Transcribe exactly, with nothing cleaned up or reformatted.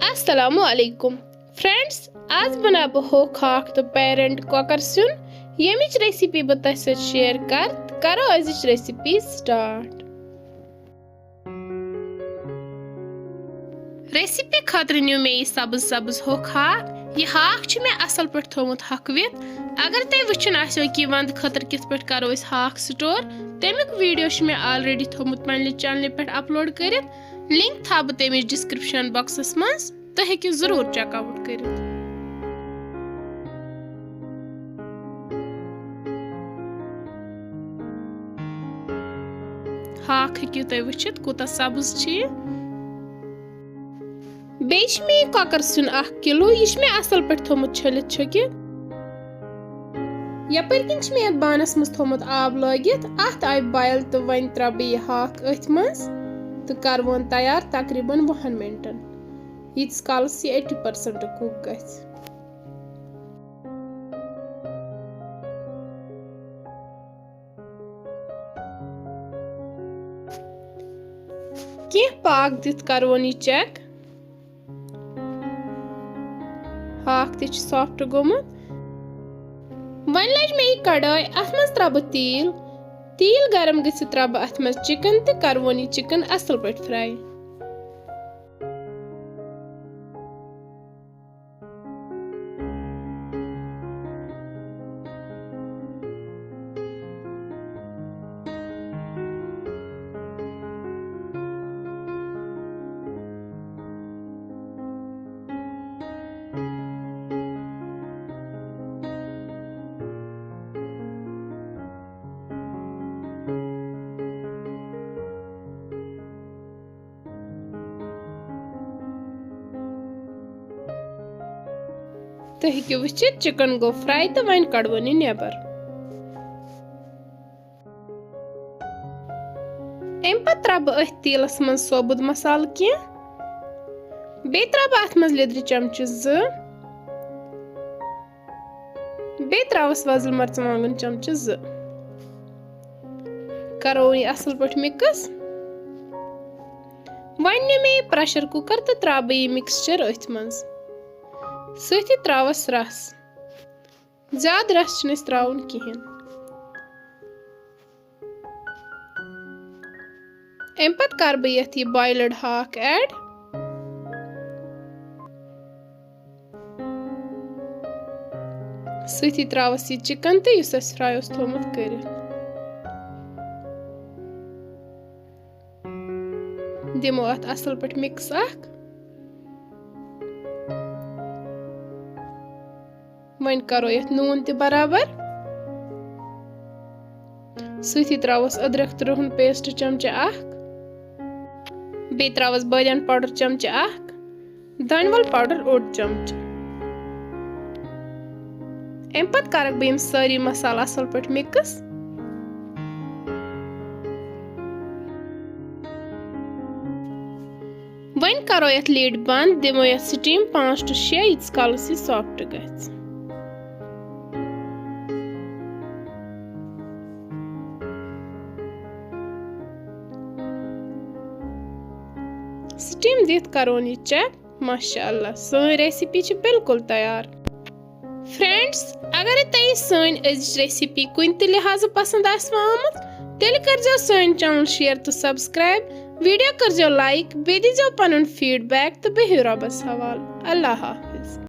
السلام علیکم فرینڈز، آز بناو بہٕ ہوٚکھ ہاکھ تہٕ پیرنٹ کۄکر سیُن، ییٚمِچ ریسیپی بہٕ تۄہہِ سۭتۍ شیئر کر۔ تہٕ کرو أزِچ ریسیپی سٹارٹ۔ ریسیپی خٲطرٕ نیوٗ مےٚ یہِ سبٕز سبٕز ہوٚکھ ہاکھ۔ یہِ ہاکھ چھُ مےٚ اصل پٲٹھۍ تھوٚومُت ہۄکھوِتھ۔ اگر تۄہہِ وٕچھُن آسیو کہِ ونٛدٕ خٲطرٕ کِتھ پٲٹھۍ کرو أسۍ ہاکھ سٹور، تمیُک ویڈیو چھُ مےٚ آلریڈی تھوٚومُت پننہِ چینلہِ پٮ۪ٹھ اپلوڈ کٔرِتھ۔ لنک تھاو بہٕ تمیِچ ڈسکرپشن باکسس منٛز، تُہۍ ہیٚکِو ضروٗر چیک آوٹ کٔرِتھ۔ ہاکھ ہیٚکِو تُہۍ وٕچھِتھ کوٗتاہ سبٕز چھُ یہِ۔ بیٚیہِ چھُ مےٚ یہِ کۄکر سیُن اکھ کِلوٗ، یہِ چھُ مےٚ اصل پٲٹھۍ تھوٚومُت چھٔلِتھ چھُکِتھ۔ یپٲرۍ کِنۍ چھُ مےٚ یتھ بانس منٛز تھوٚومُت آب لٲگِتھ، اتھ آیہِ بویل تہٕ وۄنۍ ترٛاوٕ بہٕ یہِ ہاکھ أتھۍ منٛز تہٕ کرٕ وۄنۍ تیار تقریباً وُہن منٹن، ییٖتِس کالس یہِ ایٹی پٔرسنٹ کُک گژھِ۔ کینٛہہ پاکھ دِتھ کرون یہِ چیک۔ ہاکھ تہِ چھُ سافٹ گوٚمُت۔ وۄنۍ لٔج مےٚ یہِ کڑٲے، اتھ منٛز ترٛاوٕ بہٕ تیٖل۔ تیٖل گرم گٔژھِتھ ترٛاوٕ بہٕ اتھ منٛز چکن تہٕ کرون یہِ چکن اصل پٲٹھۍ فراے۔ تُہۍ ہیٚکِو وٕچھِتھ، چکن گوٚو فراے تہٕ وۄنۍ کڑوون یہِ نیبر۔ اَمہِ پتہٕ ترٛاوٕ بہٕ أتھۍ تیٖلس منٛز ثوبوٗت مسالہٕ کینٛہہ۔ بیٚیہِ ترٛاوٕ بہٕ اَتھ منٛز لیٚدرِ چمچہٕ زٕ۔ بیٚیہِ ترٛاوَس وۄزٕلۍ مرژٕوانٛگن چمچہٕ زٕ۔ کرو یہِ اَصٕل پٲٹھۍ مِکٕس۔ وۄنۍ نیوٗ مےٚ یہِ پریشر کُکر تہٕ ترٛاوٕ بہٕ یہِ مِکسچر أتھۍ منٛز۔ سۭتی ترٛاوَس رَس۔ زیادٕ رَس چھُنہٕ اَسہِ ترٛاوُن کِہیٖنۍ۔ اَمہِ پتہٕ کَرٕ بہٕ یَتھ یہِ boiled ہاکھ add۔ سۭتی ترٛاوَس یہِ چکن تہِ، یُس اَسہِ fry اوس تھوٚومُت کٔرِتھ۔ دِمو اَتھ اَصٕل پٲٹھۍ mix اَکھ۔ وۄنۍ کَرو یَتھ نوٗن تہِ برابر۔ سۭتی ترٛاوَس أدرَک تہٕ رُہُن paste چمچہٕ اَکھ۔ بیٚیہِ ترٛاوَس بٲدیان powder چمچہٕ اَکھ۔ دانہِ وَل powder اوٚڑ چمچہٕ۔ اَمہِ پَتہٕ کَرَکھ بہٕ یِم سٲری مصالہٕ اَصٕل پٲٹھۍ mix۔ وۄنۍ کَرو یَتھ lid بنٛد، دِمو یَتھ steam پانٛژھ to شےٚ، ییٖتِس کالَس یہِ soft گژھِ۔ Steam دِتھ کَرون یہِ check۔ ماشاء اللہ، سٲنۍ recipe چھِ بالکل تیار۔ فرینڈز، اگرے تۄہہِ سٲنۍ أزِچ recipe کُنہِ تہِ لحاظہٕ پسند آسہِ آمٕژ، تیٚلہِ کٔرزیو سٲنۍ channel share تہٕ subscribe، video کٔرزیو like، بیٚیہِ دیٖزیو پنُن feedback تہٕ بِہِو رۄبس حوالہٕ۔ اللہ حافظ۔